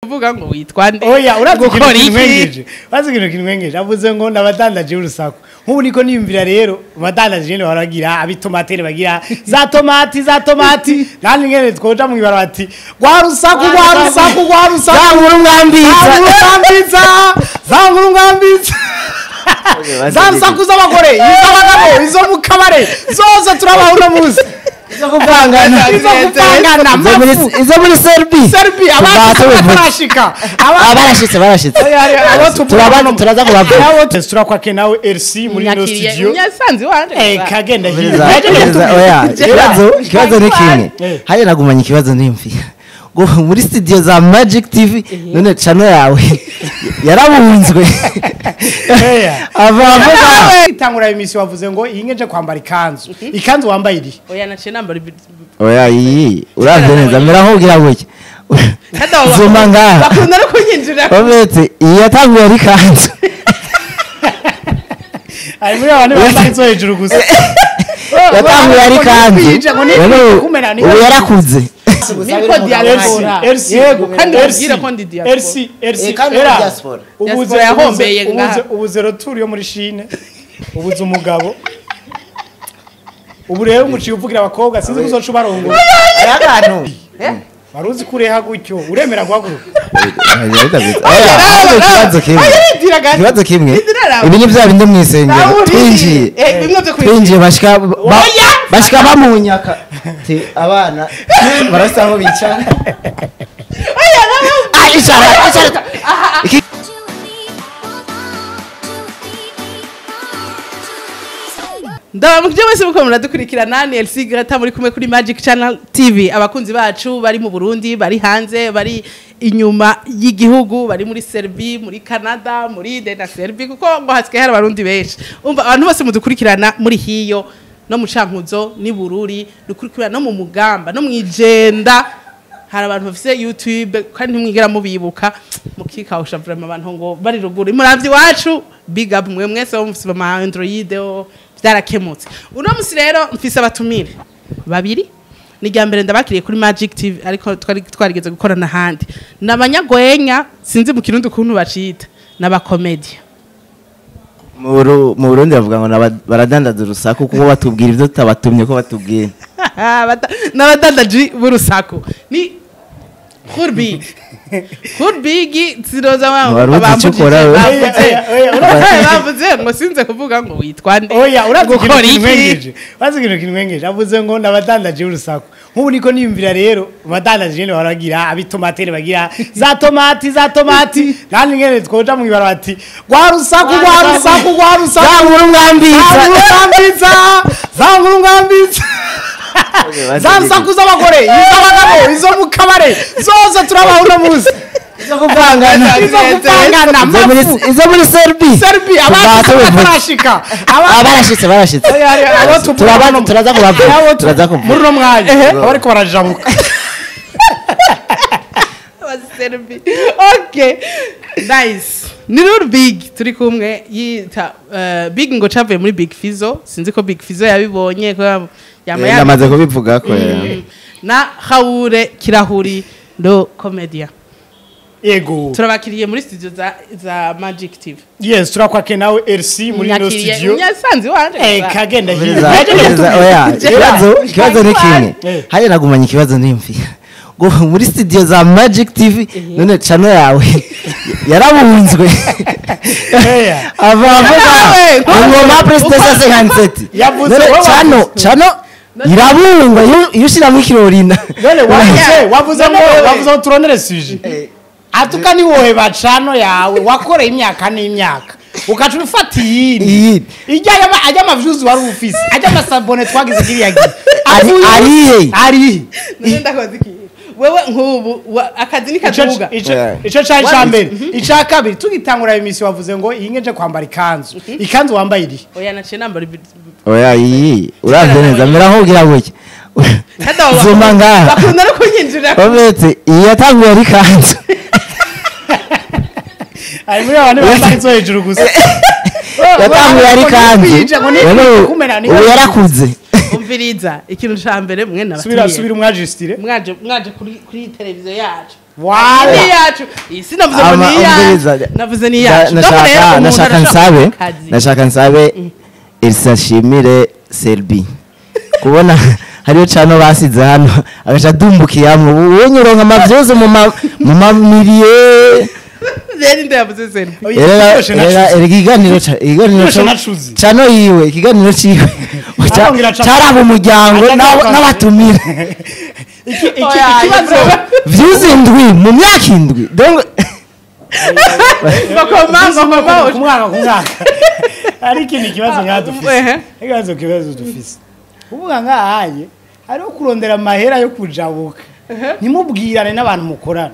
Kuvuga ngo witwa nde? Oya, urazi ikintu Gukora iki? kinwengeje? Urazi ikintu kinwengeje? Avuze ngo nabadandaje urusaku. Nk'ubu niko niyumvira rero, abadandaje nyene baragira abitomateri, bagira za tomati, za tomati. Nandi ngene twoja mwibara bati: "Rwa rusaku, rwa rusaku, rwa rusaku." Za nkuru mwambitsa. Za nkuru mwambitsa, za nkuru mwambitsa, za rusaku z'abagore, iz'abagabo, izo mu kabare zose turabaho uno munsi. Izo kuvangana. Izo kuvangana. Izo muri Mafu. Izo muri Serbi. Serbi abandi batarashika. Ah, barashitse, barashitse. Turaza kubavuga. Turakwake nawe RC muri ino Nyakiriye studio. Unyasanzi wanje. Eh, kagenda Ubiriza, hirya. ubiriza, oya, ikibazo ni kimwe. Eh. Hariya nagumanye ikibazo nimvira ngo muri studio za Magic TV, none channel yawe yarabunzwe. Ava avuga. Itangura imisi wavuze ngo iyi ngeje kwambara ikanzu. Ikanzu wambaye iri? Oya, naciye nambara Oya, iyi uravye neza mera nkubwira gutya, zuma ngaha. Bakunda no kunyinjira. Obetse iyi yatanguye ari kanzu. Ari muri abantu bambaye izo hejuru gusa. Yatanguye ari kanzu. None ubu yarakuze. Niko diaspora. RC, yego. Kandi RC, ubwira ko ndi diaspora. RC, RC. Eh, kandi Era, uri diaspora. Ubuze Diaspora yahombeye ngaha. Ubuze retour yo muri Chine. Ubuze umugabo. Ubu rero umuciye uvugira abakobwa, sinzi ko uzoca ubarongora. Ari akantu. Waruzi kureha gutyo uremera guhaguruka? Oya, ahubwo ikibazo kimwe. Ikibazo kimwe. Ibi ni bya bindi mu isengero twinjiye. Eh, bimwe byo kwinjira. Twinjiye bashika bashika bamunyaka. Ti abana barasa aho bicara. Ah, icara, icara. Ndabamukije mwese muko muradukurikirana, ni Elsie Greta muri kumwe kuri Magic Channel TV. Abakunzi bacu bari mu Burundi, bari hanze, bari inyuma y'igihugu, bari muri Serbie, muri Canada, muri na Serbie, kuko ngo hasigaye hari abarundi benshi. Umva, abantu bose mudukurikirana muri hiyo no mu Cankuzo ni Bururi, dukurikirana no mu Mugamba no mu Ijenda, hari abantu bafise YouTube kandi ntimwigera mubibuka, mukikawusha vraiment. Abantu ngo bari ruguru muravyi wacu, big up mwe mwese bo mufise ama Android o vyarakemutse. Uno musi rero mfise abatumire babiri. Ni rya mbere ndabakiriye kuri Magic TV, ariko twari twarigeze gukorana ahandi. Ni abanyagwenya, sinzi mu Kirundi ukuntu bacita, n'abakomedia. Mu Burundi bavuga ngo baradandaza urusaku, kuko batubwira ibyo tutabatumye ko batubwira. N'abadandaji b'urusaku ni Hurbig. Hurbig ziroza. Wari uzi icyo ukora, we. Bavuze ngo sinze kuvuga ngo witwa nde? Oya, urazi ikintu Gukora iki? kinwengeje? Urazi ikintu kinwengeje? Avuze ngo nabadandaje urusaku. Nk'ubu niko niyumvira rero, abadandaje nyene baragira abitomateri, bagira za tomati, za tomati. Nandi ngene twoja mwibara bati: "Rwa rusaku, rwa rusaku, rwa rusaku." Za nkuru mwambitsa. Za nkuru mwambitsa, za nkuru mwambitsa, za rusaku z'abagore, iz'abagabo, izo mu kabare zose turabaho uno munsi. Izo kuvangana. Izo kuvangana. Izo muri Mafu. Izo muri Serbi. Serbi abandi batarashika. Ah, barashitse, barashitse. Turaza kubavuga, turaza kuvuga. Muri uno mwanya abariko barajabuka. Abaserbi, okay, nice. Ni rero Big turi kumwe, yita Big ngo cavuye muri Big Fizzo. Sinzi ko Big Fizzo yabibonye ko yama. Namaze kubivuga ko Na Haure Kirahuri ndo comedian. Yego. Turabakiriye muri studio za Magic TV. Yes, turakwake nawe RC muri ino Nyakiriye studio. unyasanzi wanje. Eh, kagenda Ubiriza, hirya. ubiriza, oya, ikibazo ni kimwe. Eh. Hariya nagumanye ikibazo nimvira ngo muri studio za Magic TV, none channel yawe yarabunzwe. Ava avuga ingoma PlayStation 57. Yavuze none wowe. Channel irabungwa iyo ushiramo ikirorina. None wavuze ngo None wewe. Wavuze ngo turondere sujet. Atuka ni wowe bacano yawe wakoreye imyaka n'imyaka, ukaca ufata iyindi. Iyindi. Ijya ajya amavyuzi wari ufise, ajya amasabone twagize kiriya gihe. Arihe? Arihe? None ndakoze iki? Wewe nk'ubu akazi ni kaduga. Ico cari ca mbere. Ica kabiri, tugitangura imisi wavuze ngo iyi ngeje kwambara ikanzu. Ikanzu wambaye iri? Oya, naciye nambara Oya, iyi uravye neza mera nkubwira gutya, zuma ngaha. Bakunda no kunyinjira. Obetse iyi yatanguye ari kanzu. Ari muri abantu bambaye izo hejuru gusa. Yatanguye ari kanzu, none ubu yarakuze. Umviriza, ikintu ca mbere mwe Subira. Nabatumiye. Subira umwajistire. Mwaje kuri televiziyo yacu. Ni yacu. Isi navuze ngo ni yacu. Navuze ni yacu. Nashaka nsabe Elsa shimire Selbi. Kubona hariyo cano basize hano agaca dumbukiyamwe ubonye uronka amavyuzi mu mamiliye. Rero ndavuze Selbi. Era ikiganiro cano yiwe ikiganiro ciwe caraba umuryango n'abatumire. Ikibazo vyuzi indwi mu myaka indwi. Donc bakoma kumwaka ari ikindi kibazo nkadufise. Ikibazo dufise. Uvuga nkahaye hariho kurondera amahera yo kujabuka. Nimubwirane n'abantu mukorana.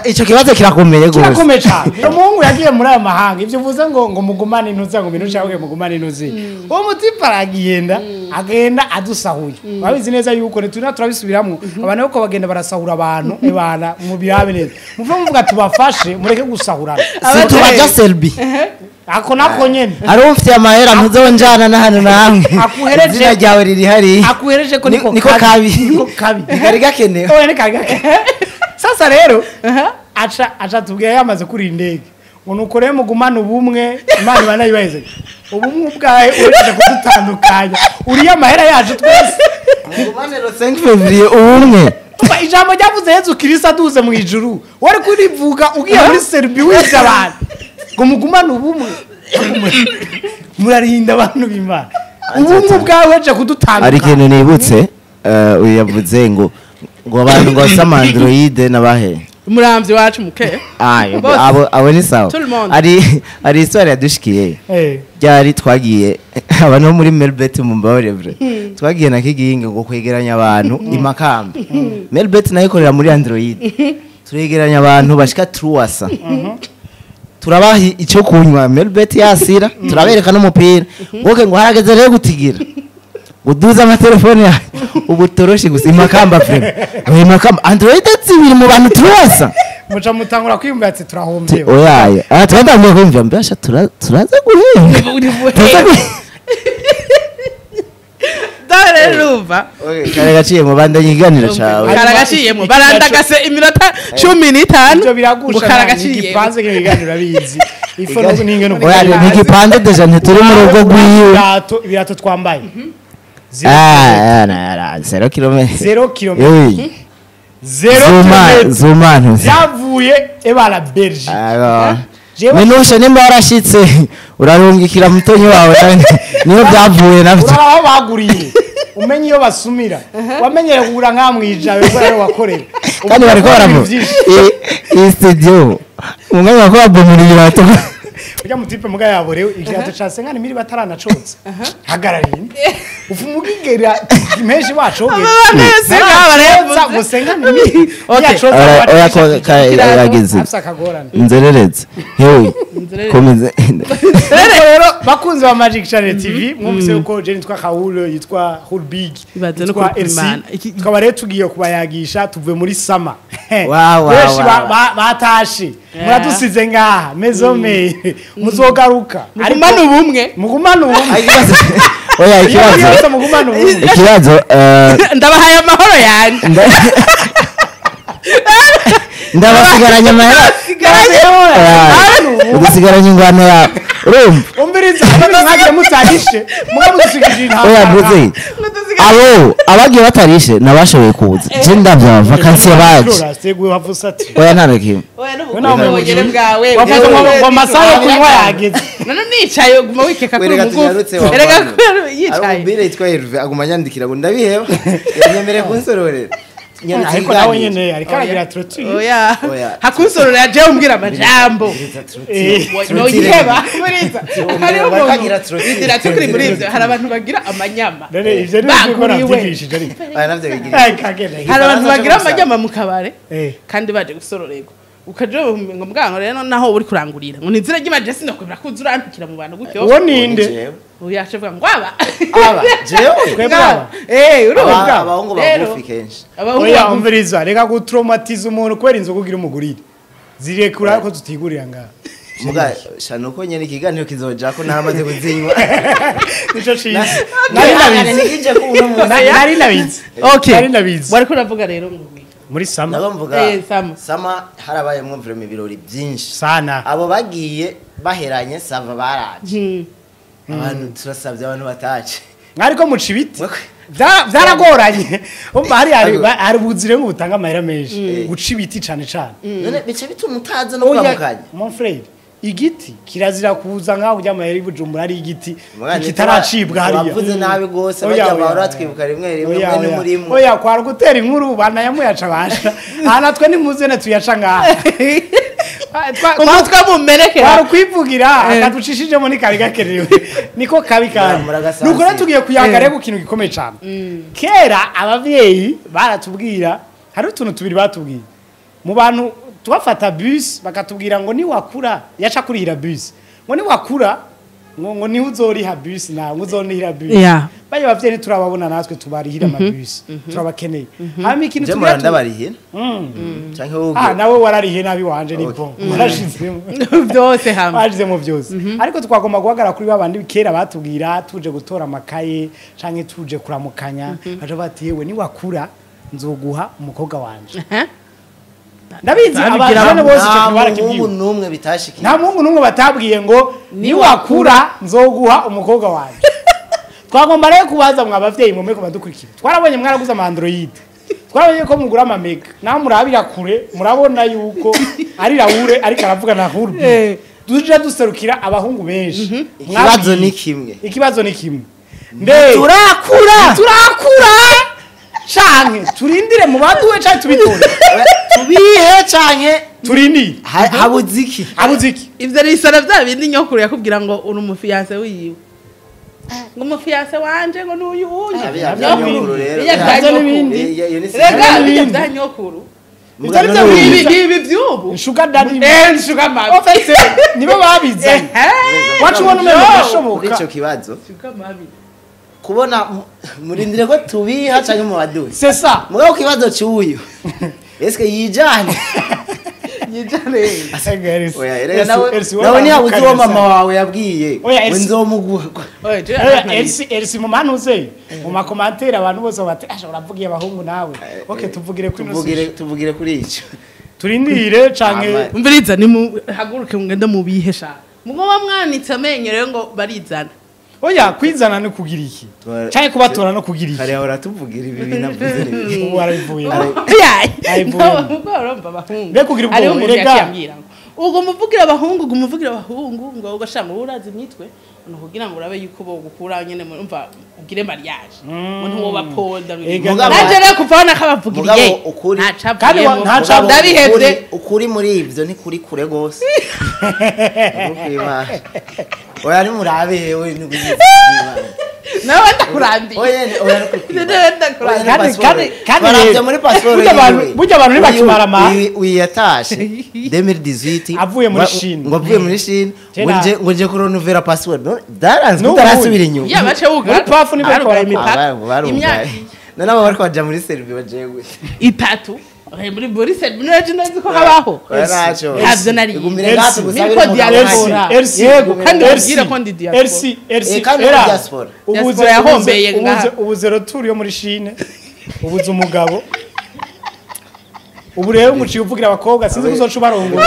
Ico kibazo kirakomeye gose. Kirakomeye cyane. Umuhungu yagiye muri aya mahanga ivyo uvuze ngo mugumane intuzi ngo bintu cyangwa mugumane intuzi. Uwo mutipa aragenda agenda adusahuye. Babizi neza yuko ntituna turabisubiramwo. Abantu bako bagenda barasahura abantu ebana mu birabe neza. Muve muvuga tubafashe mureke gusahurana. Si tubaja Selbi. Ako nako nyene. Hari umfite amahera ntuzonjana na hano namwe. Akuhereje izina ryawe riri hari. Akuhereje ko niko kabi. Niko kabi. Kari gakenewe. Oya ni kari gakenewe. Sasa rero aca tubwiye yamaze kuri indege. Ngo nuko rero mugumana ubumwe Imana ibana yibaheze. Ubumwe ubwawe ureje kudutandukanya. Uriya amahera yacu twese. Mugumane le 5 février ubumwe. Ijambo ryavuze Yezu Kristo aduze mu ijuru. Wari kurivuga ugiye muri Serbia wize abantu. Ngo mugumane ubumwe murarinda abantu b'Imana. Ubumwe bwawe aje kudutandukanya. Ari kintu nibutse uyu yavuze ngo abantu ngo basama Android nabahe. Umuramvyi wacu muke. Abo ni sawa. Ari histoire yadushikiye. Byari twagiye abantu muri Melbet mu Mbaore. Twagiye na Kigingi ngo kwegeranya abantu imakamba. Melbet nayo ikorera muri Android. Turegeranya abantu bashika truwasa. Turabaha icyo kunywa Melbet yasira turabereka n'umupira. Woke ngo harageze rero gutigira. Uduza amatelefone yawe ubutoroshi gusa imakamba frame. Imakamba Android zibiri mu bantu truwasa. Muca mutangura kwiyumva ati turahombye. Oyaye. Twatangiye kwiyumva mbasha turaza guhembwa. Dore ruva. Karagaciye mu bandanye iganiro cawe. Karagaciye mu barandagase iminota 15. Ibyo biragusha igipanze kiganiro abizi. Ifo no ninge no. Oya n'igipanze deja ntituri mu rugo gwiwe. Ibirato twambaye. 0 km. 0 km. 0 km. Zuma. Yavuye ebara Belgique. Minushe nimba warashitse urarungikira mutonyi wawe niyo byavuye navyo. Uraho baguriye. Umenye iyo basumira. Wamenyere kugura nkamwijawe ko rero wakorera. Kandi bariko baravuga. I studio. Umwanya wakora bomuri ibirato. Ujya mutipe muga yaborewe ikirato ca senkani miri bataranacotse. Hagarariye. Ufumugigera menshi wacogera. Abana senkani miri. Oya ko yagize. Nzerereze. Hewe. Komeze. Rero bakunze ba Magic Channel TV mwumvise uko je nitwa Raoul yitwa Raoul Big. Yitwa LC. Tukaba rero tugiye kubayagisha tuvuye muri sama. Benshi batashe. Muradusize ngaha mezome muzogaruka. Mugumane ubumwe. Mugumane ubumwe. Oya ikibazo. Mugumane ubumwe. Ikibazo ndabahaye amahoro yanjye. Ndabasigaranye amahera. Udusigaranye ingwano yawe. Urumva? Umviriza mwagiye mutarishe mugamudusigije intambara. Oya mbuze. Abo abagiye batarishe nabashoboye kuza. Je ndavya vacances baje. Oya nta kimwe. Oya n'ubugere bwawe. Wavuze ngo amasaha yo kunywa yageze. None nicaye guma wikeka kuri mugufi. Erega yicaye. Arumvire yitwa Herve aguma nyandikira ngo ndabiheba. Yanyemereye kunsororera. Ariko nawe nyene ariko aragira trotire. Oya. Hakunsororera je umbwira amajambo. No yiheba. Muriza. Hariho umuntu. Indira tukuri muri ivyo hari abantu bagira amanyama. Rero ivyo ni byo navyigishije ariko. Oya navyo bigira. Hari abantu bagira amanyama mu kabare kandi baje gusororerwa. Ukaje ngo mbwango rero naho uri kurangurira. Ngo nizira ry'imaje sinokwemera kuza urantukira mu bantu gutyo. Uwo ninde? Oya acavuga ngo aba. Aba jewe twebwe aba. Urumva. Abahungu bagufi kenshi. Oya umviriza reka gutraumatiza umuntu kubera inzoga ugira umugurire. Zirekura ko tutigurira ngaha. Muga shano ko nyene ikiganiro kizoja ko naramaze kuzinywa. Nico ciza. Nari nabizi. Nikije ko uno munsi. Nari nabizi. Okay. Nari nabizi. Wariko uravuga rero ngo Muri sama Nabamvuga Sama. Sama harabayemwo vraiment ibirori byinshi. Sana. Abo bagiye baheranye sava baraje. Abantu turasabye abantu bataje. Mwariko muca ibiti. Byaragoranye. Umva hari hari buzire ngo butanga amahera menshi. Guca ibiti cane cane. None bice bituma utaza no kuramukanya. Mon frère, igiti kirazira kuza nkaho ujya amahera y'Ibujumbura ari igiti kitaracibwa hariya. Bavuze nabi gose bajya bahora twibuka rimwe rimwe mwe muri mwe. Oya kwara gutera inkuru banayamuyaca basha. Aha natwe nimuzene tuyaca ngaha. Umutwe mumerekera. Kwara kwivugira akaducishijemo ni kabi gakerewe. Niko kabi kandi. Nuko rero tugiye kuyagara ku kintu gikomeye cyane. Kera abavyeyi baratubwira hari utuntu tubiri batubwiye. Mu bantu tubafata bus bakatubwira ngo ni wakura yaca kurihira bus ngo ni wakura ngo ni uzoriha bus na ngo uzonihira bus. Baye bavyeyi turababona natwe tubarihira ama bus turabakeneye. Hama ikintu tugira ndabarihira canke wowe nawe wararihe nabi wanje ni bon warashizemo byose hamwe washizemo byose. Ariko twagomba guhagara kuri babandi kera batubwira tuje gutora amakaye canke tuje kuramukanya baje bati yewe ni wakura nzoguha umukobwa wanje. Ndabizi abana bose cyo barakibwiye. Nta numwe bitashikiye. Nta mungu numwe batabwiye ngo ni wakura nzoguha umukobwa wanje. Twagomba rero kubaza mwa bavyeyi mwe ko badukurikira. Twarabonye mwaraguze ama Android. Twarabonye ko mugura ama Mega. Naho murabira kure murabona yuko ari Raure ariko aravuga na Hurbi. Duje duserukira abahungu benshi. Ikibazo ni kimwe. Ikibazo ni kimwe. Mbe turakura. Turakura. Canke turindire mu baduwe canke tubitore. Tubihe canke turindire. Habuziki. Habuziki. Ivyo risara vya bindi nyokuru yakubwira ngo uri umufiance wiwe. Ngo umufiance wanje ngo nuyu uyu. Nyokuru rero. Rega bya nyokuru. Bitari byo ibi byubu. Sugar daddy. Sugar mami. Ofese nibo babizanye. Wacu ubona umenye gashoboka. Ico kibazo. Sugar mami. Kubona murindire ko tubiha canke mu baduwe. C'est ça. Mugabo kibazo cyuyu. Eske yijane. Yijane. Oya erega nawe ni abuzi wo mama wawe yabwiye. Ngo nzomuguha. Oya Elsi mu manuze. Mu makomantere abantu bose bati ashobora kuvugiye abahungu nawe. Okay tuvugire kuri tuvugire kuri ico. Turindire canke umviriza ni haguruke ngende mu bihe sha. Mugo bamwanitse amenyo rero ngo barizana. Oya kwizana no kugira iki canke kubatora no kugira iki. Kare ahora tuvugira ibi binavuze ni ubu arabivuye. Oya abahungu. Mbe kugira ubwo rega Ugo muvugira abahungu ugo muvugira abahungu ngo ugashanga urazi imitwe no kugira ngo urabe yuko bo gukura nyene umva ugire mariage ngo ntuwo baponda naje rero kuva nakabavugiriye kandi ntaca ndabihevye ukuri muri ivyo ni kuri kure gose. Oya ni murabe we ni nawe ndakurambiye. Oya oya kandi kandi muri passeport burya abantu ntibakimara ma uyatashe 2018 avuye muri Chine ngo avuye muri Chine ngo nje kuronuvera passeport daranzwe utarasubira inyuma ya bace uga muri pafu ni bariko barimipaka imyaka none abo bariko baja muri Serbia baje gute itatu muri muri Serbia naje ndazi ko habaho ntabyo nari igumire diaspora yego kandi ubwira ko ndi diaspora RC kandi diaspora ubuze yahombeye ngaha ubuze retour yo muri Chine ubuze umugabo ubu rero umuciye uvugira abakobwa sinzi kuzoca ubarongora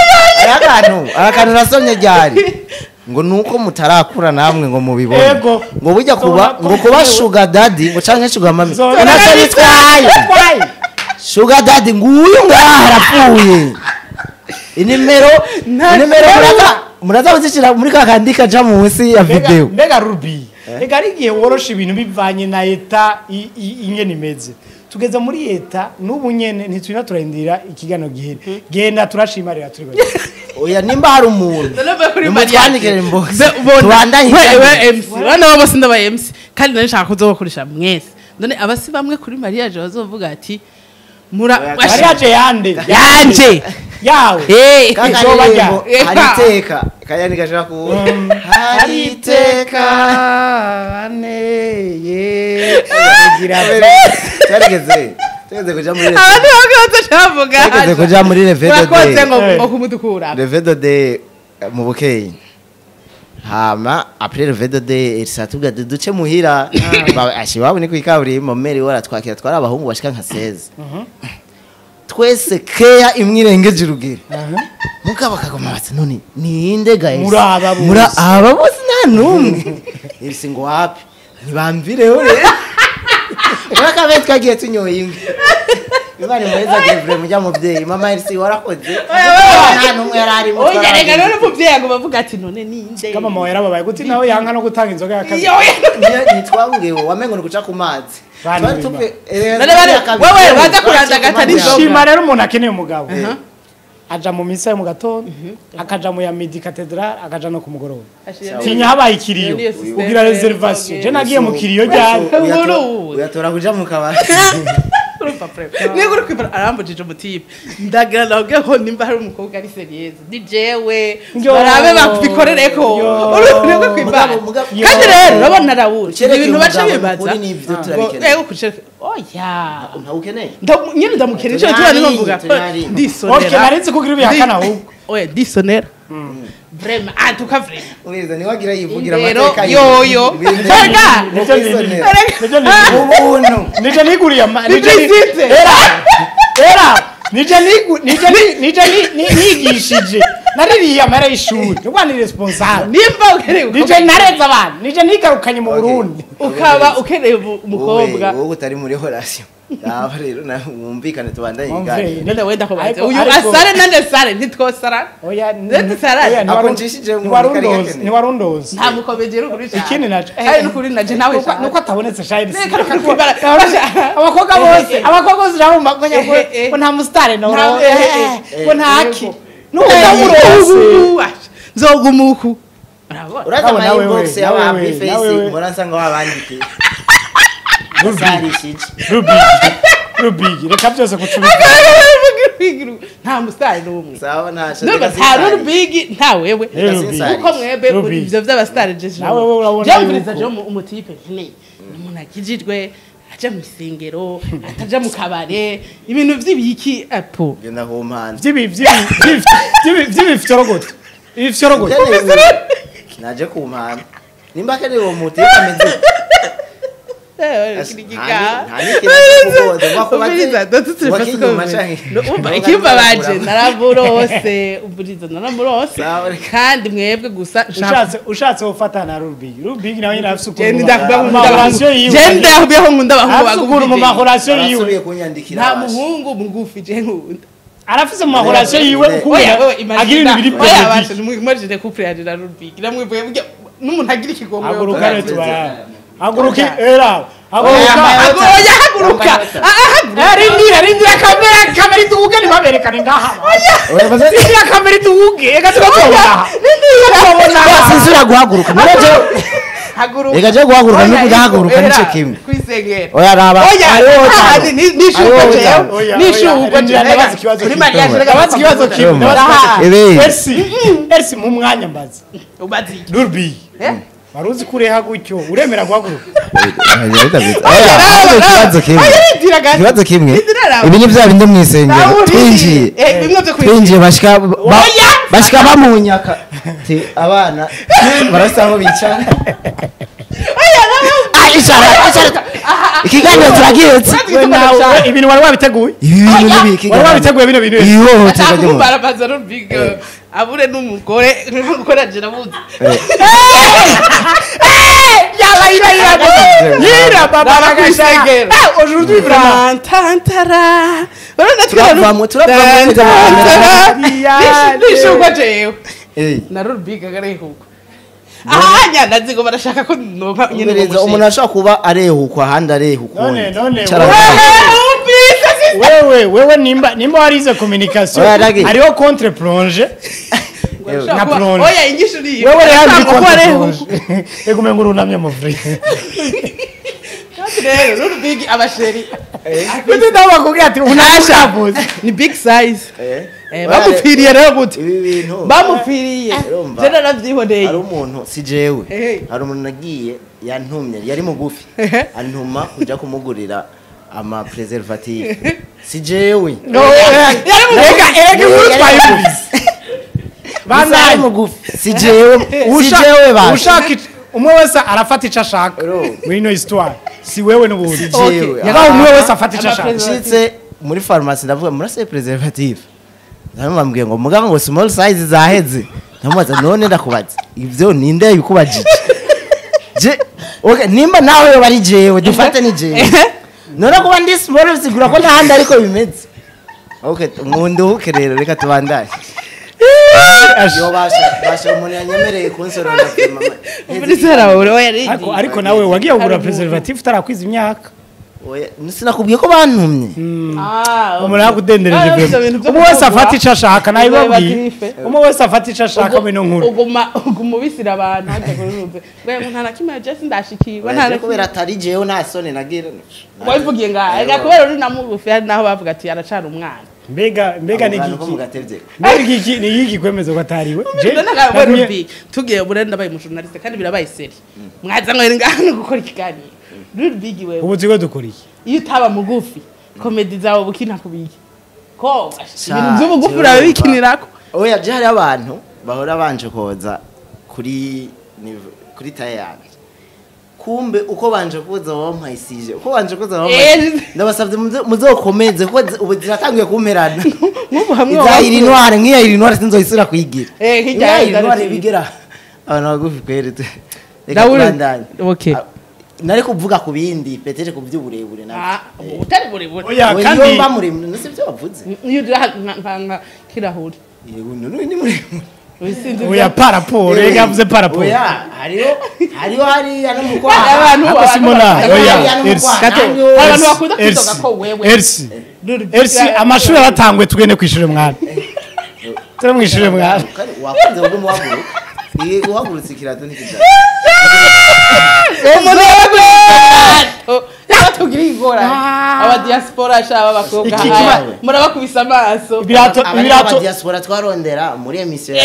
akantu nasomye ryari ngo nuko mutarakura namwe ngo mubibone ngo bujya kuba ngo kuba sugar daddy ngo canke sugar mami nacyo bitwaye sugar daddy nguyu ngaha arapfuye inimero muraza kuzishira muri kakandi kaja munsi ya video mbega Ruby ega ari igihe worosha ibintu bivanye na eta ingene imeze tugeze muri eta n'ubu nyene ntitwina turarindira ikigano gihere genda turashima rero turi bari oya nimba hari umuntu nimutwandikire inbox tubandanye wewe MC bana bose ndaba MC kandi nari nshaka kuzobakoresha mwese none abasi bamwe kuri mariage bazovuga ati mura mariage yande yanje yawe hariteka kayani gashaka ku hariteka aneye kugira cyarigeze tugeze kuja muri abantu bakoze shavuga tugeze kuja muri Revedo de bakoze ngo kumudukura Revedo de mu bukeye hama après Revedo de isatubwa duce muhira ashiwabo ni kwikaburimbo meri wara twakira twara abahungu bashika nka 16 Twese keya imwe irengeje urugero. Mugabo akagoma bati none ninde guys? Muri aba bose. Muri aba bose nta n'umwe. Elsie ngo wapi? Ntibamvireho rero. Urakabe twagiye tunyoye imwe. Imana imuheza Gabriel mujya muvyeyi mama Elsie warakoze. Nta n'umwe yari arimo. Oya rega none umuvyeyi aguma avuga ati none ninde? Kama mama yarababaye guti nawe yanka no gutanga inzoga ya kabiri. Nitwabwiye wamengo ni guca ku mazi. Bana Wewe baza kurandagata n'inzoga. Shima rero umuntu akeneye umugabo. Aja mu misa yo mu gatondo, akaja mu ya midi cathedral, akaja no ku mugoroba. Tinya habaye ikiriyo ugira reservation. Je nagiye mu kiriyo ryari. Uyatora kuja mu kabari. Niba uri kwibara arambujije umutipe ndagira ndabwira ko nimba hari umukobwa ari seriyeuse ni jewe barabe babikorereko uri kwibara kandi rero urabona rawuri ibintu baca bibaza ego kucereka oya ntawukeneye nyine ndamukeneye icyo tubana mvuga ndisonera okay narinzi kugira ibihakana ahubwo oya ndisonera vraiment en tout cas vraiment Uriza ni wagira yivugira amateka yoyo rega ubuntu nije niguriye era era nije nigu nije nije nigishije naririye amara y'ishuri nubwo ni responsable nimba ukeneye nije nareza abantu nije nigarukanye mu Burundi ukaba ukeneye umukobwa wowe utari muri relation aba rero wumvikane tubandanye igare none wenda ko baze uyu asare nande sare ntitwosara oya nde akunjishije mu ni warundoze nta mukomeje ruguru cyane ikindi naje ari nukuri naje nawe nuko atabonetse shayiri abakobwa bose abakobwa bose urabumva ko ko nta mustare no ko nta aki nuko ndamurose nzogumuku uraza ama inbox y'aba face muransanga wabandikiye Rubigi reka byose kucubika nta mustari n'umwe sawa nta nta Rubigi nta wewe kuko mwebe ivyo vy'abastari je nawe wewe urabona jamvuriza je umutipe nkeneye umuntu akijijwe aja mu isengero ataja mu kabare ibintu vy'ibiki apo genda ku mpande vy'ibi vyorogote ibi vyorogote naje ku mpande nimba keneye uwo mutipe ameze ikimbabaje naraburose uburiza naraburose kandi mwebwe gusa ushatse gufata na Rubigi Rubigi nawe nyine afise ukuntu je nkunda abahungu mu mahorasiyo yiwe nta muhungu mugufi je nkunda arafise mu mahorasiyo yiwe ukuntu agira ibintu biri pe oya couple ya na Rubigi namwivuye n'umuntu agira ikigomwe haguruka rero tubara haguruka era haguruka arindira arindira kamera iduge ntibaberekane ngaha arindira kamera iduge reka tukabona nindira sinzura guhaguruka haguruka reka je guhaguruka no kudahaguruka nico kimwe kwisengera oya raba nishuko jewe nishuko jewe ndabaza ikibazo kuri mariage reka ndabaza ikibazo kimwe Elsie Elsie mu mwanya mbaza ubaza iki Rubigi waruzi kureha gutyo uremera guhaguruka ikibazo kimwe ibi ni bya bindi mu isengero twinjiye twinjiye bashika bamunyaka abana barasa aho bicara ikiganiro turagihetse ibintu wari wabiteguye wari wabiteguye bino bintu ihohoterwa ry'umuntu barabaza Rubigi abure n'umugore gukora jirabuze yala ira ira ira baba bakisengera aujourd'hui vraiment tantara urabona turavamo turavamo nishuko jewe na Rubigi agarehukwa ahanya ndazigo barashaka ko nonka nyene umuntu ashaka kuba arehukwa ahandi arehukwa none wewe wewe nimba nimba warize communication hariho contre plonge na plonge oya ingisho ni wewe rero ni contre plonge ego mengo urunamye mu vrai kandi rero Rubigi abasheri kuti ndabakubwira ati unashavuze ni big size bamupfiriye rero gute ibi bintu bamupfiriye je naravyiboneye hari umuntu si jewe hari umuntu nagiye yantumye yari mugufi antuma kuja kumugurira ama preservative si jewe reka erega inkuru twayumvise banaye mugufi si jewe si jewe ba ushaka umwe wese arafata ico ashaka muri ino histoire si wewe n'ubundi si jewe umwe wese afata ico ashaka nshitse muri pharmacy ndavuga murase preservative ndamubambwiye ngo muganga ngo small size zaheze ndamubaza none ndakubaza ivyo ninde yabikubajije je okay nimba nawe yoba ari jewe dufate ni jewe none kuba ndi small bisigura ko ntahandi ariko bimeze okay nkunduhuke rero reka tubandanye yo basha umuntu yanyemereye kunsorora mama Ariko ariko nawe wagiye kugura preservative utarakwiza imyaka. Oya sinakubwiye ko bantumye. Umuntu yakudendereje vraiment. Umwe wese afata ico ashaka nabibabwiye. Umwe wese afata ico ashaka mino nkuru. Uguma ugumubisira abantu hajya kururuze. Ngo nta nakimwe je sindashikirwa nta kubera atari jewe nta soni nagira. Wabivugiye ngaha ega kubera uri namugufi hari naho bavuga ati aracana umwana. Mbega mbega ni iki? Mbega iki ni iki kwemeza ko atariwe? Je tugiye burenda bayi mu journaliste kandi birabaye seri. Mwaza ngo ngaha gukora ikiganiro. Rubigi wewe. Ubu tigo dukora iki? Iyo utaba mugufi komedi zawe bukina kubiki. Ko ibintu by'ubugufi urabikinirako. Oya je hari abantu bahora banje koza kuri kuri taye yanjye. Kumbe uko banje koza wampaisije. Uko banje koza wampaisije. Ndabasavye muzokomeze kuko ubu ziratanguye kumperana. Nk'ubu hamwe wa iri ntware nk'iya iri ntware sinzoyisura kuyigira. Hirya iri ntware bigera abantu bagufi kwere. Reka tubandanye. Okay. Nari kuvuga ku bindi peteje ku by'uburebure na utari burebure oya kandi mba muremure nse byo bavuze iyo nka kirahuri yego none ni muremure oya paraporo rega yavuze paraporo oya hariho hariho hari no mukwa abantu Simona oya abantu bakunda kudoga ko wewe Elsi Elsi amashuri aratangwe tugende kwishure mwana turi mwishure mwana wakunze ubwo muhaguruka uhagurutse ikirato ntikijana umuntu tugira ingorane aba diaspora shaba abakobwa murabakubisa amaso ibirato ibirato diaspora twarondera muri emission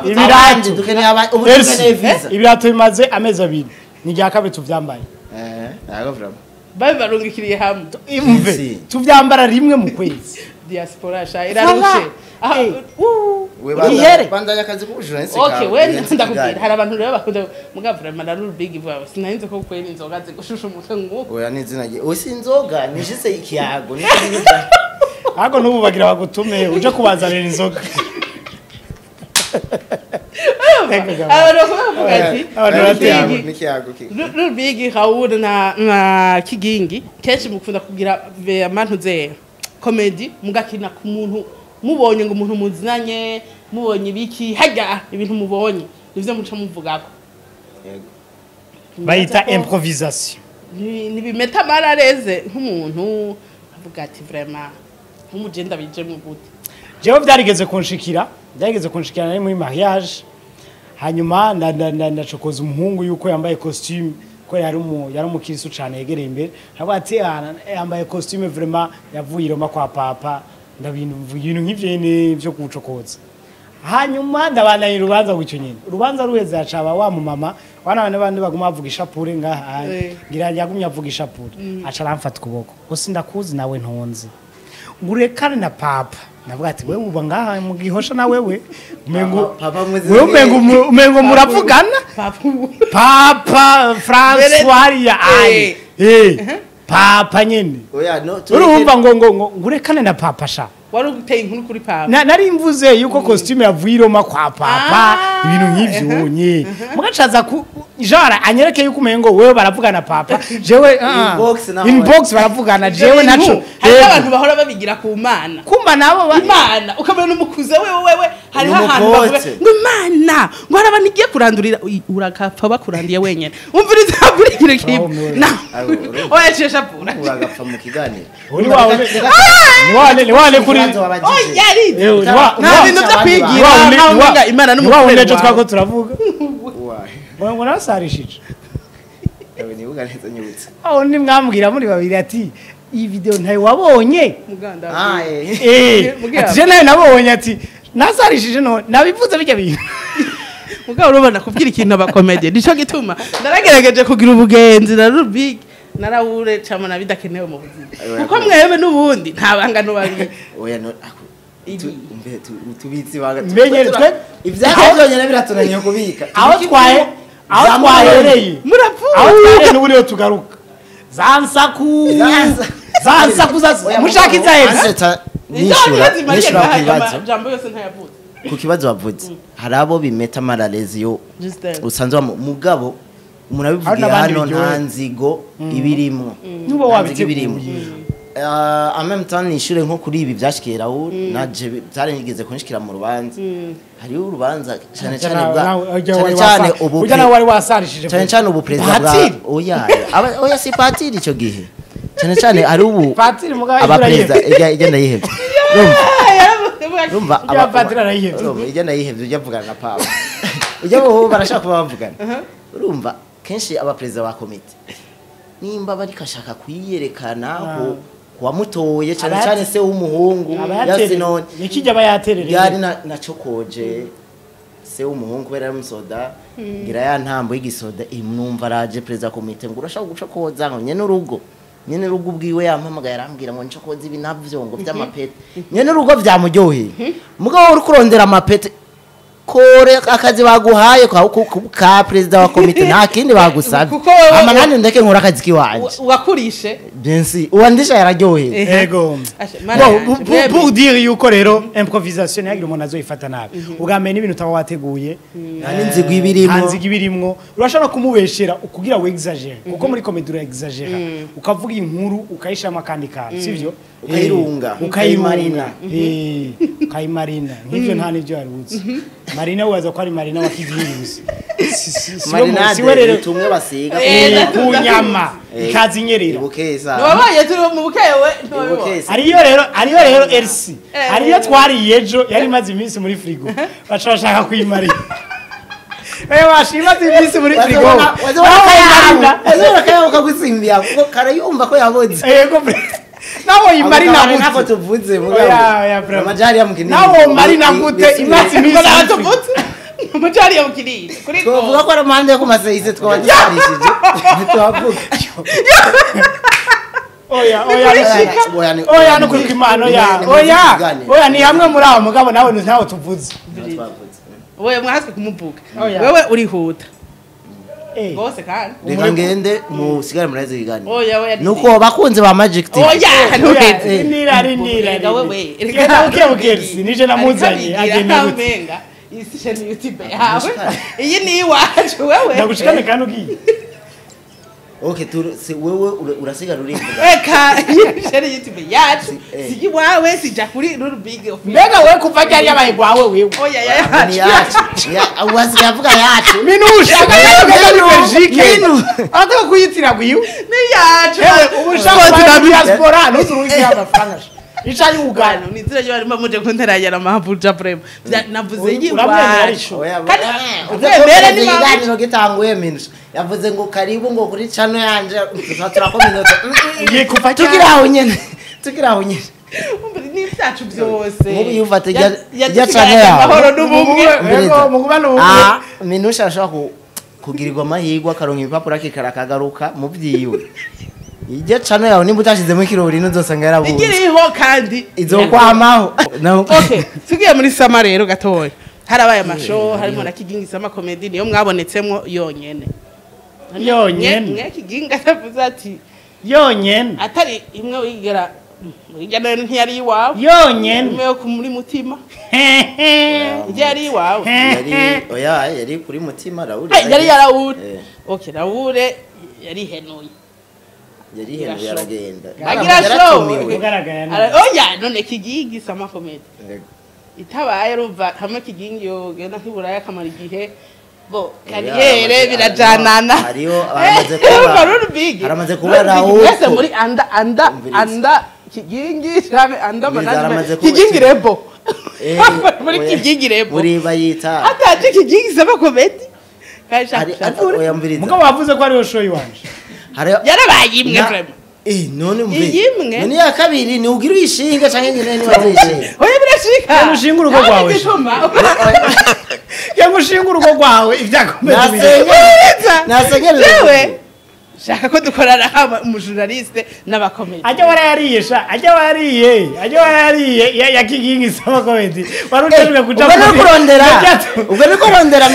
ibirato dukeneye ubu dukeneye visa ibirato bimaze amezi abiri ni rya kabiri tuvyambaye ntago vraiment babibarungikiriye hamwe imve tuvyambara rimwe mu kwezi diaspora sha irarushe we bandanya akazi k'ubujurnaliste okay we ndakubwira hari abantu rero bakunda mugavura na big bwawe sinarinze ko kwera inzoga zigushusha umutwe nguko oya ni izina rye osi inzoga nishise ikiyago ariko n'ubu bagira bagutume uje kubazanira inzoga abantu bavuga ati n'ikiyago Rubigi Raoul na Kigingi kenshi mukunda kugira amantu ze comedy mugakina ku muntu mubonye ngo umuntu muzinanye mubonye ibiki hajya ibintu mubonye nivyo muca muvugako yego bayita improvisation ni bimeta marareze nk'umuntu avuga ati vraiment nk'umugenda bije mu gute jewe byarigeze kunshikira nari muri mariage hanyuma ndacokoza umuhungu yuko yambaye costume ko yari umukirisu cyane yegereye imbere ntabwo ati yambaye costume vraiment yavuye i Roma kwa papa ndabintu ibintu nk'ivyo ni byo kucokoza hanyuma ndabandanya urubanza gutyo nyine urubanza ruheze acaba wa mumama wana bandi baguma bavuga ishapure ngaha ngira yagumye avuga ishapure aca aramfata ukuboko gusa ndakuzi nawe ntonzi ngurekane na papa navuga ati wewe uba ngaha mu gihosha na wewe umengo wewe umengo muravugana papa François ya ai papa nyene oya no urumva ngo ngurekane na papa sha wari uguteye inkuru kuri papa nari mvuze yuko costume yavuye i Roma kwa papa ibintu nk'ivyo nye mugacaza ku jara anyereke yuko umengo wewe baravugana papa jewe inbox baravugana jewe naco hari abantu bahora babigira ku mana kumba nabo imana ukabona umukuze wewe hari ahantu bavuga ngo imana ngo haraba nigiye kurandurira urakapfa bakurandiye wenyene umviriza burigire kimwe na oya cesha pura uragapfa mu kiganiro uri wawe ni wale kuri oya ari nta bintu byo kwigira nta imana n'umukuru wawe nejo twako turavuga ngo narasarishije ewe nibuka neza nyibutse aho ni mwambwira muri babiri ati iyi video ntayo wabonye muganda ati je nayo nabonye ati nasarishije no nabivuze bijya bintu mugabo urabona kubwira ikintu abakomedie nico gituma naragerageje kugira ubugenzi na Rubik narawure camana bidakenewe mu buzima kuko mwebwe n'ubundi nta bangano babiri oya no tubitsi banga menyere twe ibyaha byonyine biratunaniye kubika aho twaye aho twahereye murapfuye aho twahereye n'ubu niho tugaruka za nsaku Zansakuza mushaka iza nishura nishura jambo yose ntayavuze. Ku kibazo wavuze hari abo bimeta maraleziyo usanzwe mugabo umuntu abivugiye hano nta nzigo ibirimo nubo wabiteguye. En même temps nishure nko kuri ibi byashikiye Raoul naje byarengeze kunshikira mu rubanza. Hari urubanza cyane cyane bwa cyane cyane ubu ujya nawe wari wasarishije cyane cyane ubu president bwa oya oya si patiri ico gihe cyane cyane ari ubu patiri mugabo aba president igenda yihebye. Urumva aba patiri arayihebye urumva igenda yihebye ujya vugana na papa ujya bo barashaka kuba bavugana. Urumva kenshi aba president ba komite nimba bari kashaka kuyiyerekana ko wamutoye cyane cyane se w'umuhungu yasinone nikijya bayaterere yari na cokoje se w'umuhungu kubera musoda ngira ya ntambo y'igisoda imwumva raje president komite ngo urashaka gucokoza ngo nyene urugo nyene urugo ubwiwe yampamagaye arambwira ngo ncokoze ibi navyo ngo by'amapete nyene urugo byamuryoheye mugabo uri kurondera amapete kore akazi baguhaye ka president wa komite nta kindi bagusabye ama nandi ndeke nkora akazi kiwanje wakurishe bien uwandisha yararyoheye ego pour dire yuko rero improvisation yagira umuntu azoyifata nabi ubwa mbere n'ibintu utaba wateguye nta n'inzigo ibirimo nta nzigo ibirimo urashobora kumubeshera kugira we exagere kuko muri comedy ura exagera ukavuga inkuru ukayishama kandi kantu sivyo ukayirunga ukayimarina ukayimarina nk'ivyo nta n'ivyo yarutse Marina waza ko ari Marina wa kigihuzi. Marina rero tumwe basiga ku nyama ikazinyerera. Ibukeza. Wabaye turi mu bukewe. Ariyo rero LC. Ariyo twariye ejo yari maze iminsi muri frigo. Baca bashaka kuyimarira. Bashimaze iminsi muri frigo. Wazona kaya ukagusimbya kuko karayumva ko yaboze. Yego. Nawo imarina gute nako tuvuze mugabo amajari ya mukini nawo marina gute imazi iminsi tuvuze amajari ya mukini kuri tuvuga ko aramande yo kumaseize twabadirishije ntitwavuga oya oya oya no kuri imano ya oya oya ni hamwe muri aho mugabo nawe ntawo tuvuze oya mwaswe kumuvuga wewe urihuta gose kandi reka ngende musigare muraze ikiganiro oya oya nuko bakunze ba Magic TV oya ntuheze nira nira wewe reka uke nije namuzanye agenda gute isi sheni YouTube yawe iyi ni iwacu wewe ndagushikane kandi ugiye okay wewe urasigara uri reka iyi sheni YouTube yacu si iwawe sija kuri Ruru Big mbega wewe kuva ryari yabaye gwawe wewe oya yacu wasigaye avuga yacu minusha ni Belgique ataka kuyitira gwiwe ni yacu ubushaka diaspora ntuzurugira amafaranga ica y'Uganda nizira yo barimo muje kunteranya amabuja prem navuze yiwacu kandi ni ikiganiro gitanguye minusha yavuze ngo karibu ngo kuri channel yanje turakominota tukiraho nyene tukiraho nyene ni byacu byose mubi yufate ya channel yawe amahoro n'ubumwe yego mugubana ubumwe minusha ashaka kugirirwa amahirwe akaronka ibipapuro akikara akagaruka mu byiwe ijya channel yawe nimba utashizemo ikirori nuzosanga yarabuze igiriho kandi izokwamaho okay tugiye muri sama rero gatoya harabaye amashow harimo na Kigingi Sama Comedy niyo mwabonetsemo yonyene yonyene mwe Kigingi atavuze ati yonyene atari imwe wigera muri nayo ntiyari iwawe yonyene imwe yo muri mutima ijya yari iwawe yari oya yari kuri mutima Raoul yari ya Raoul okay Raoul yari henuye yari henuye aragenda agira show oya none Kigingi Sama Comedy itabaye ruva hamwe Kigingi yogenda nk'iburaya akamara igihe bo kariyere birajanana hariyo aramaze kuba aramaze kuba Raoul mwese muri anda anda anda Kigingi cyane anda management Kigingi rebo muri Kigingi rebo muri bayita ataje Kigingi Sama Comedy oya mviriza mugabo wavuze ko ariyo show iwanje yarabaye imwe vraiment none mve imwe none ya kabiri ni ugira uyishinga canke nyine ni wazishinga oya birashika ushinga urugo rwawe cyangwa ushinga urugo rwawe ibyakomeye nasenyera jewe shaka ko dukorana haba umujournaliste n'abakomedi ajya warayariye sha ajya warayariye ajya warayariye ya Kigingi Sama Comedy warujejwe kuja ubwo ni kurondera ubwo ni kurondera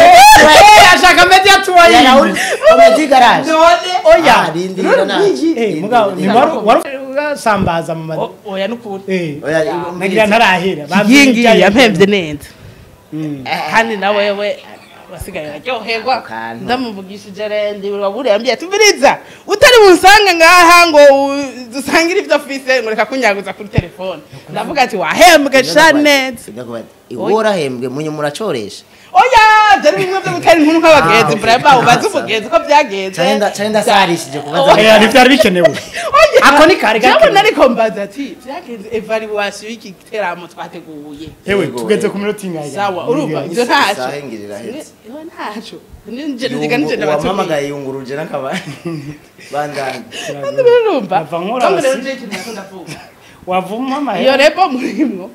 ashaka media tour ya Raoul Comedy Garage none oya rindira na mugabo ni urasambaza mu madu. Oya nukuri. Eh. Nagira ntarahera. Yingi yampemvye neza. Kandi na wewe wasigaye aryoherwa ndamuvugishije rendi wabure yambwiye ati umviriza utari bunsanga ngaha ngo dusangire ivyo afise ngo reka kunyaguza kuri telefone ndavuga ati wahembwe sha neza. Iwe warahembwe munye muracoresha. Oya byari bimwe byo gutera inkuru nk'abagenzi breba ubaze umugenzi ko byagenze. Cenda sarishije kubaza. Oya ntivyari bikenewe. Ako ni kare gake. Jabona ariko mbaza ati byagenze evaluation y'iki giteramo twateguye. Ewe tugeze ku minota ingahe? Sawa urumva ivyo ntaco. Iwe ntaco. Ninje ndiga ninje ndabatumye. Wamamagaye yunguruje nakaba. Bandanye. Urumva. Wavuma amahera. Iyo rebo murimwo.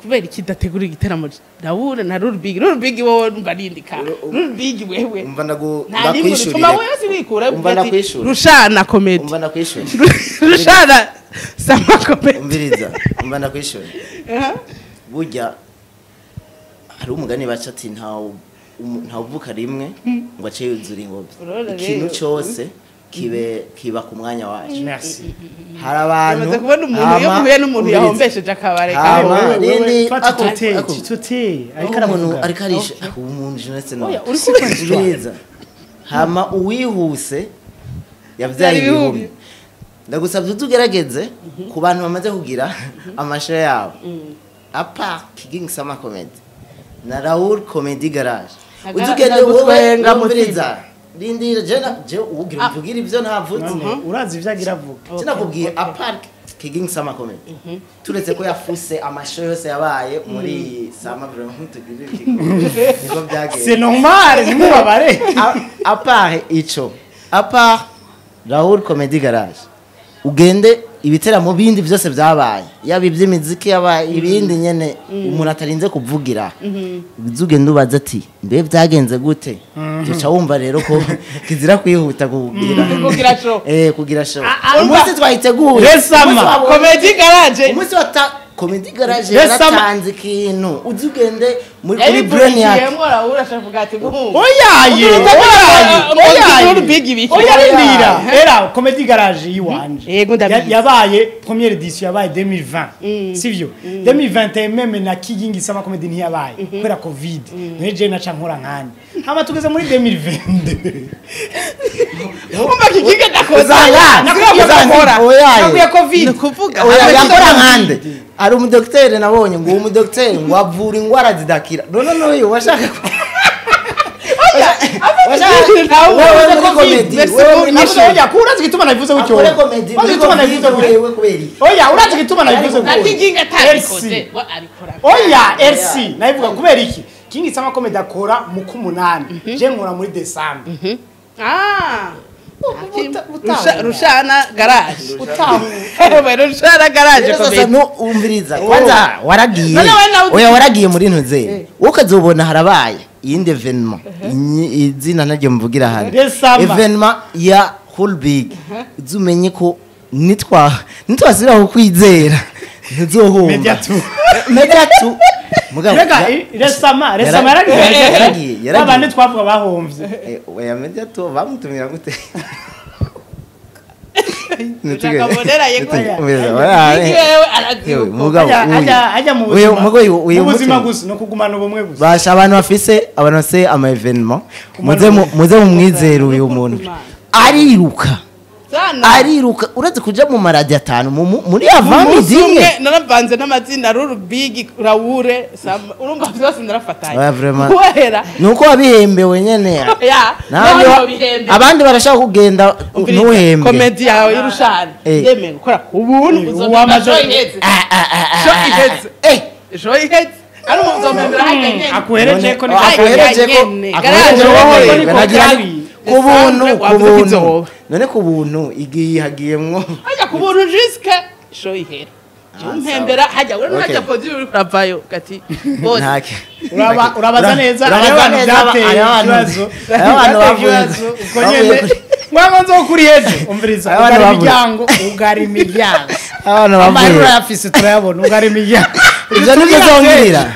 Kubera iki dategura igiteramo Raoul na Rulbig Rulbig wowe mbarindika Rulbig wewe umva ndakwishurira wewe wikura Rushana comedy umva ndakwishurira Rushana sama comedy umviriza umva ndakwishurira burya hari umugani baca ati nta uvuka rimwe ngo ace yuzura ingobyi ikintu cyose kibe kiba ku mwanya wacu. Merci. Hari abantu bamaze kubona umuntu iyo muhuye n'umuntu yahombesheje akabare kawe nini tuti ariko aravuga ariko arisha umuntu jeunesse no uri hama uwihuse yavyaye ibihumbi. Ndagusabye tugerageze ku bantu bamaze kugira amasho yabo apa King Sama Comedy na Raoul Comedy Garage utugende wowe ngamuriza rindira jena je ugira mvugira ivyo ntavutse urazi ivyo agira avuga sinakubwiye apart King Sama Comedy turetse ko yafuse amasho yose yabaye muri Sama vraiment tugirira niko byagenze c'est normal nimubabare apart ico apart Raoul Comedy Garage ugende ibiteramo bindi byose byabaye yaba iby'imiziki yaba ibindi nyene umuntu atarinze kuvugira bizugende ubaza ati mbe byagenze gute tuca wumva rero ko kizira kwihuta kugira show kugira show umunsi twayiteguye Comedy Garage umunsi wa Comedy Garage yaratanze ikintu uzugende muri brain yake oyaye oya era Comedy Garage yiwanje yabaye première édition yabaye 2020 sivyo 2021 même na King Sama Comedy ntiyabaye kubera Covid neje naca nkora nkanye hama tugeze muri 2022 umva kikinga ndakoza oyaye Covid kuvuga yakora nkande ari umudokiteri nabonye ngo umudokiteri ngo avura ingwara zidakira none no washaka urazi gituma nabivuze gutyo oya urazi gituma nabivuze gutyo oya RC nabivuga kubera iki King Sama Comedy akora mu kumunani je nkora muri December Rushana Garage Rushana Garage sasa no umviriza kwanza waragiye oya waragiye muri ntuze ukazobona harabaye iyindi evenement izina naryo mvugira hano evenement ya Holbig uzumenye ko nitwasubira kukwizera ntuzohomba media tu mugabo rega resama yaragiye abandi twavuga bahomvye oya media tu bamutumira gute mugabo gusa no kugumana ubumwe gusa basha abantu bafise ama evenement muze mumwizere uyu muntu ariruka ariruka uretse kuja mu maradi atanu muri avandi dinge naravanze n'amazina Rulbig Raoul urumva byose narafatanye kubera nuko wabihembewe nyene abandi barashaka kugenda ntuhembe comedy yawe y'urushana yemeye gukora ubuntu uzomamaje show iheze ari umuzompembera hajya akuhereje ko akuhereje ko kubuntu none kubuntu igiye hagiyemwo hajya kubuntu jusque show ihera umpembera hajya uri hajya podi uri kuravayo gati bose urabaza neza abantu byateye ikibazo abantu bavuye uko nyene mwango nzokuri ejo umviriza ugara imiryango abantu bavuye amahera yafise turayabona ugara imiryango ivyo nivyo zongera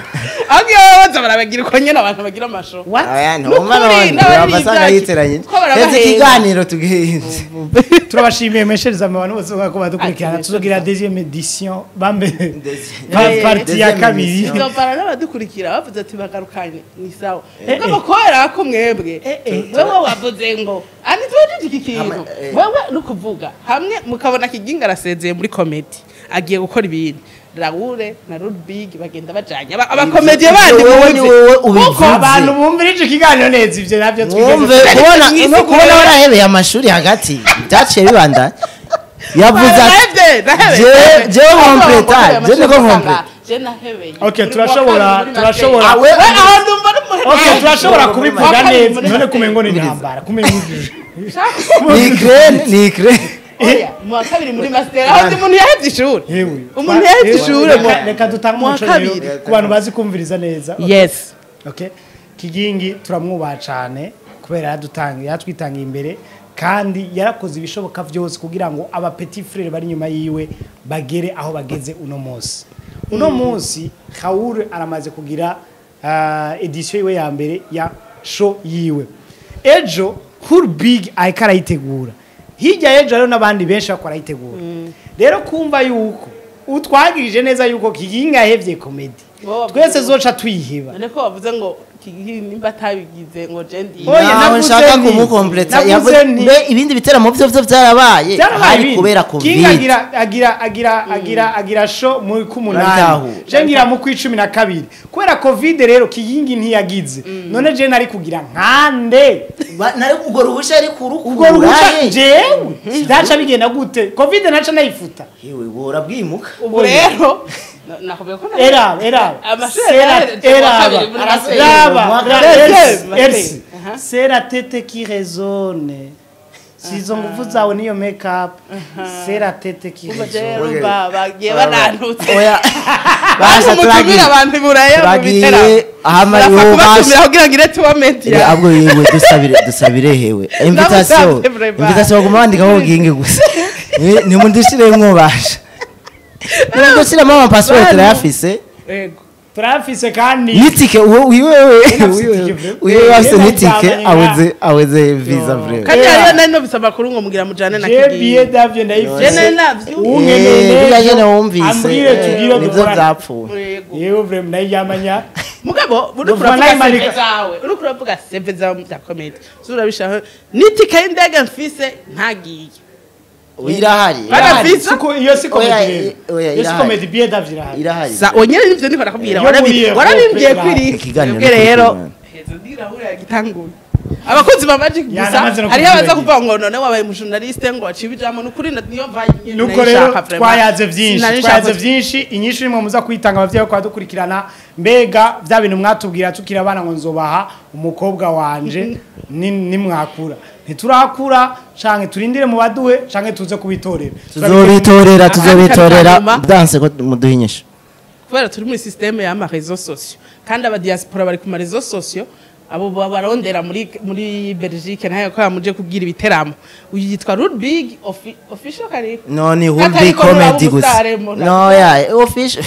Agiye baza barabagira uko nyene abantu bagira amasho. Oya ntumva none abasanga yiteranye. Heze ikiganiro tugihinze. Turabashimiye meshereza abantu bose ko badukurikirana. Tuzogira deuxième édition bambe partie ya kabiri. Tuzovana n'abadukurikira bavuze ati bagarukanye ni sawa. Mugabo kubera ko mwebwe wewe wavuze ngo ani tuwajije iki kintu, wewe nukuvuga hamwe mukabona Kigingi arasezeye muri comedy agiye gukora ibintu, Raoul na Rubig bagenda bajanye abakomediye bandi muzi abantu bumvirije ikiganiro neza ivyo navyo twigeze kubona no kubona warahebeye amashuri hagati byaciye bibanda yavuze je completa je ne comprends je nahebeye. Okay, turashobora okay, turashobora kubivuga neza none kumengo ni intambara kumengo ni crane oya mu wa kabiri muri master aho umuntu yahevye ishuri, umuntu yahevye ishuri. Reka dutange umuco rero ku bantu bazi kumviriza neza. Yes, okay, Kigingi turamwubaha cyane kubera yatwitangiye imbere kandi yarakoze ibishoboka byose kugira ngo aba petit frère bari nyuma yiwe bagere aho bageze uno munsi. Uno munsi Raoul aramaze kugira edition yiwe ya mbere ya show yiwe. Ejo Cool Big ariko arayitegura, hirya y'ejo hariho n'abandi benshi bakora ayitegura. Rero kumva yuko utwagirije neza yuko Kigingi yahevye comedy twese zoca twiheba. None ko bavuze ngo Kigingi nimba atabigize ngo je ndi nawe nshaka kumukompleta yavuze ibindi biteramo byo byarabaye hari kubera covid. Kigingi agira show mu kumunani je ngira mu 12 kubera covid rero Kigingi ntiyagize. None je nari kugira nkande nari ubwo ruhusha ari kurukura ubwo ruhusha jewe ndaca bigenda gute covid naca nayifuta yewe bora bwimuka ubu rero nakubwiye ko era c'est la tête qui résonne. Sizo nguvu zawe niyo make up, c'est la tête qui résonne. Bagiye banantutse oya basha turagira abantu buraya mu bitera hama yo basha kugira ngire tuwa media abwo yewe dusabire hewe invitation baguma bandikaho Kigingi gusa ni mundishiremwo basha nagoshyiramo ama passport turayafise. Yego turayafise kandi nitike uwe wafise nitike aweze visa vrai. Kandi hariyo nari nobise amakuru ngo mugira mujane na Kigingi. Je billet d'avion ndayifise. Je nari navyo. Biriya nyene wumvise nivyo vyapfuye. Yewe vraiment ndayamanya. Mugabo uriko uravuga CV zawe, uriko uravuga CV zawe za comedy. Zurabishaho nitike y'indege mfise ntagiye. Irahari. Suko iyo si comedy. Iyo si comedy billet d'avion irahari. Sa onyene nivyo niko nakubwira warabimbwiye kwiri. Rero hezo ndirahura yagitanguye. Abakozi ba Magic gusa hariho abaza kuvuga ngo none wabaye mu journaliste ngo waciye ijambo nukuri niyo mvaye. Nuko rero twayaze byinshi inyishu imwe muza kwitanga abavyeyi ko badukurikirana mbega bya bintu mwatubwira tukira abana ngo nzobaha umukobwa wanje nimwakura ntiturakura canke turindire mu baduhe canke tuze kubitorera tuzobitorera danse ko muduhe inyishu kubera turi muri systeme ya ma réseaux sociaux kandi aba diaspora bari ku ma réseaux sociaux abo barondera muri Belgique nayo ko yamuje kubwira ibiteramo uyitwa Rubig official kari no ni Rubig comedy gusa no ya official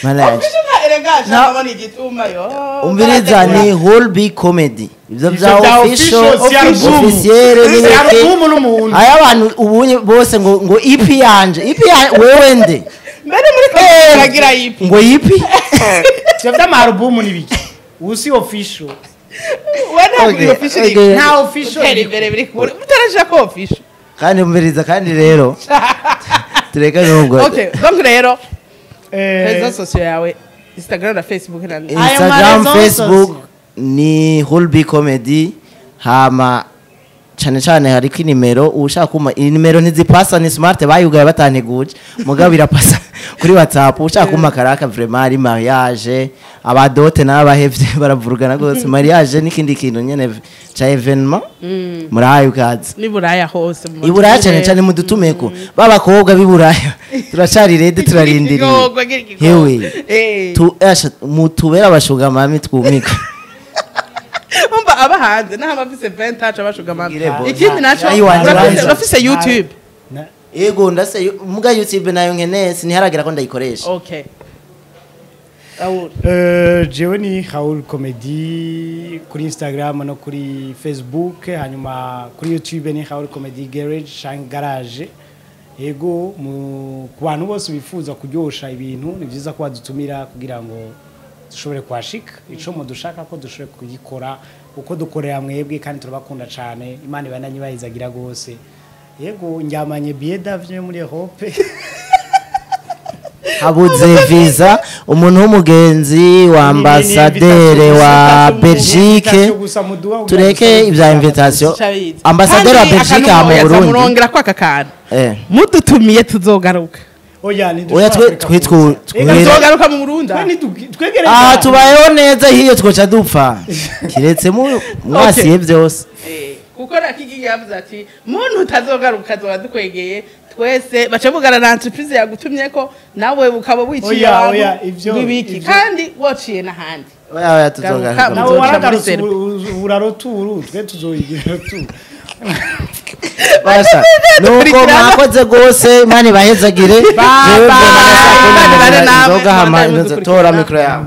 manage umviriza ni Rubig comedy ivyo bya official officiel ni aya abantu ubunye bose ngo EP yanje EP wewe nde mbere muri comedy bagira EP ngo EP ivyo by'amarubumu ni biki usi official wana official nta official imbere biri kure mutarashaka ko official kandi umviriza kandi rero tureka nubwo okay donc rero réseaux sociaux yawe Instagram na Facebook na Instagram Facebook ni Hulbi Comedy hama cyane cyane hariko inimero ushaka kuma inimero ntizipasa ni smart bayugaye batanteguje mugabo irapasa kuri WhatsApp ushaka kuma karaka vraiment ari mariage abadote n'abahevye baravurugana gose mariage n'ikindi kintu nyene ca evenement murayo ukaza ni buraya hose i buraya cyane cyane mudutumeko babakobwa b'i buraya turacari ready turarindiriye hewe tu asha mutubera abashuga mami twumika umva abahanze naho abafise 20 aca bashuga mami ikindi naco urafise YouTube yego ndase muga YouTube nayo nkeneye siniharagira ko ndayikoresha okay Raoul. Jewe ni Raoul Comedy kuri Instagram no kuri Facebook, hanyuma kuri YouTube ni Raoul Comedy Garage canke Garage. Yego, ku bantu bose bifuza kuryosha ibintu, ni vyiza ko badutumira kugira ngo dushobore kuhashika ico mudushaka ko dushobore kugikora, uko dukorera mwebwe, kandi turabakunda cane. Imana ibandanye ibahizagira gose. Yego, njyamanye billet d'avion muri Europe. Habuze visa, umuntu w'umugenzi wa ambasaderi wa Belgique. Invitation gusa muduha kugira Tureke ngo ibya invitation. Shabizi. Ambasaderi wa Kandi Belgique aha mu akantu Burundi. murongera kwaka kantu. Mudutumiye tuzogaruka. Oya, Oya, ntidushobora twe kureka kuza. Ega, Tuzogaruka mu Burundi. Twe twegereye Aha cyane. tubayeho neza, hiyo twoca dupfa kiretse mwasiye byose. Kuko nakigi yavuze ati muntu utazogaruka azoba dukwegeye twese, baca bugara na entreprise yagutumye ko nawe ukaba wiciye Oya, abantu oya, ivyo- w'ibiki ivyo- kandi waciye n'ahandi. Oya, oya, tuzogaruka. Garuka, Nawe Muzoca waragarutse muri ubu twe tuzoyigira retour. Basha, nuko Dukurikirana. mwakoze rwose, Imana ibahezagire. Bye Jewe bye. mbona Imana ibane namwe, inzoga hama mubandanye tora mudukurikirana. mikoro yawe.